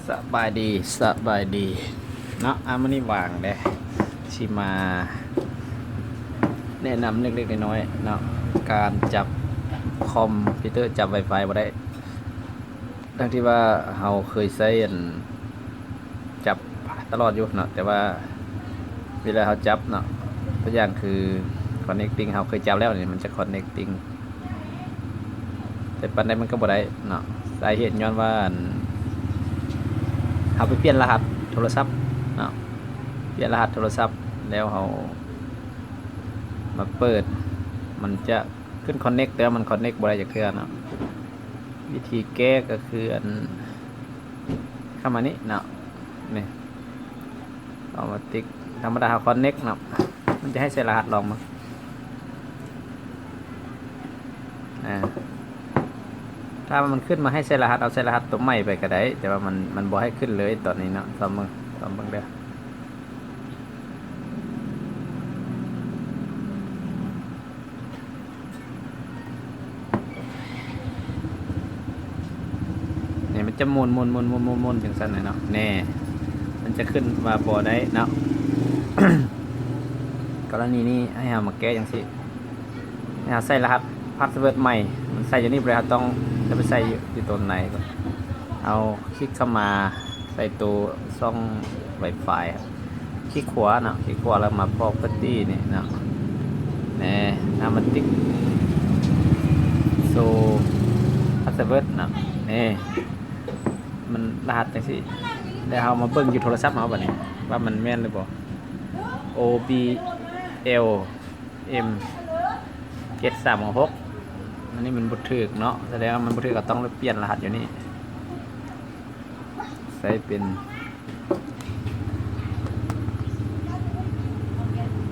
ສະບາຍດີ ສະບາຍດີເນາະ. ອາ ມື້ນີ້ວ່າງເດ້ ຊິມາແນະນຳເລັກໆນ້ອຍໆເນາະ ການຈັບຄອມພິວເຕີ ຈັບໄວຟາຍບໍ່ໄດ້. ທັງທີ່ວ່າເຮົາເຄີຍໃຊ້ອັນ ຈັບຕະຫຼອດຢູ່ເນາະ ແຕ່ວ່າເວລາເຮົາຈັບເນາະ ຕົວຢ່າງຄື connecting ເຮົາເຄີຍຈັບແລ້ວນີ້ ມັນຈະ connecting ແຕ່ປານໃດມັນກໍບໍ່ໄດ້ເນາະ. ສາເຫດຍ້ອນວ່າ ອັນ ເຮົາໄປປ່ຽນລະຫັດໂທລະສັບເນາະ ປ່ຽນລະຫັດໂທລະສັບ ແລ້ວເຮົາມາເປີດ ມັນຈະຂຶ້ນ connect ແຕ່ວ່າມັນ connect ບໍ່ໄດ້ຈັກເທື່ອເນາະ. ວິທີແກ້ກໍຄື ອັນ ເຂົ້າມານີ້ເນາະ ນີ້ ອອໂຕແມັດຕິກ ທຳມະດາເຮົາ connect ເນາະ ມັນຈະໃຫ້ໃສ່ລະຫັດ ລອງເບິ່ງ ອາ ຖ້າມັນຂຶ້ນມາໃຫ້ໃສ່ລະຫັດ ເອົາໃສ່ລະຫັດຕົວໃໝ່ໄປກໍໄດ້ ແຕ່ວ່າມັນ ມັນບໍ່ໃຫ້ຂຶ້ນເລີຍຕອນນີ້ເນາະ. ລອງເບິ່ງ ລອງເບິ່ງເດີ. ນີ້ມັນຈະໝູນໆໆໆໆ ຈັ່ງຊັ້ນແຫຼະເນາະ. ແນ່ ມັນຈະຂຶ້ນວ່າບໍ່ໄດ້ເນາະ. ກໍລະນີນີ້ໃຫ້ເຮົາມາແກ້ຈັ່ງຊີ້ ໃຫ້ເຮົາໃສ່ລະຫັດ password ໃໝ່ ມັນໃສ່ຢູ່ນີ້ບໍ່ໄດ້ ເຮົາຕ້ອງໄປໃສ່ຢູ່ ຢູ່ຕົວໃນ. ເຮົາຄລິກເຂົ້າມາ ໃສ່ໂຕຊ່ອງ Wi-Fi ຄລິກຂວາເນາະ ຄລິກຂວາແລ້ວມາ Property ນີ້ເນາະ. ແນ່ ເອົາມາຕິກ Show Password ເນາະ. ແນ່ ມັນລະຫັດຈັ່ງຊີ້ ແລ້ວເຮົາມາເບິ່ງຢູ່ໂທລະສັບເຮົາບັດນີ້ ວ່າມັນແມ່ນຫຼືບໍ່. ໂອບີແອລເອັມເຈັດສາມຫົກ ອັນນີ້ມັນບໍ່ຖືກເນາະ ສະແດງວ່າມັນບໍ່ຖືກ ກໍຕ້ອງໄປປ່ຽນລະຫັດຢູ່ນີ້. ໃສ່ເປັນ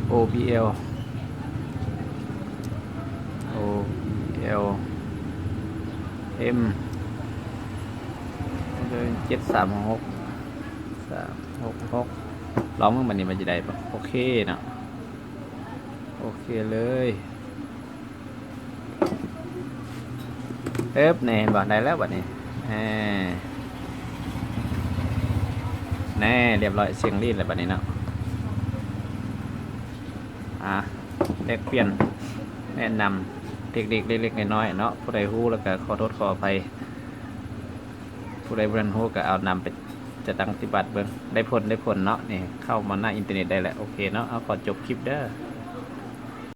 ໂອບີແອລ ໂອບີແອລເອັມເຈັດສາມຫົກ ສາມຫົກຫົກ ລອງເບິ່ງບັດນີ້ມັນຈະໄດ້ບໍ່. ໂອເຄເນາະ ໂອເຄເລີຍ. ເອີບ ແນ່ ເຫັນບໍ່ ໄດ້ແລ້ວບັດນີ້. ແນ່ ແນ່ ລຽບຮ້ອຍ ສຽງລີດແລ້ວບັດນີ້ເນາະ. ອາ ແລກປ່ຽນແນະນຳເຕັກນິກເລັກໆນ້ອຍໆເນາະ. ຜູ້ໃດຮູ້ແລ້ວກໍຂໍໂທດຂໍອະໄພ. ຜູ້ໃດບໍ່ທັນຮູ້ກໍເອົານຳໄປຈັດຕັ້ງປະຕິບັດເບິ່ງ ໄດ້ຜົນ ໄດ້ຜົນເນາະ. ນີ້ເຂົ້າມາໜ້າອິນເຕີເນັດໄດ້ແລ້ວ. ໂອເຄເນາະ ເຮົາຂໍຈົບຄລິບເດີ.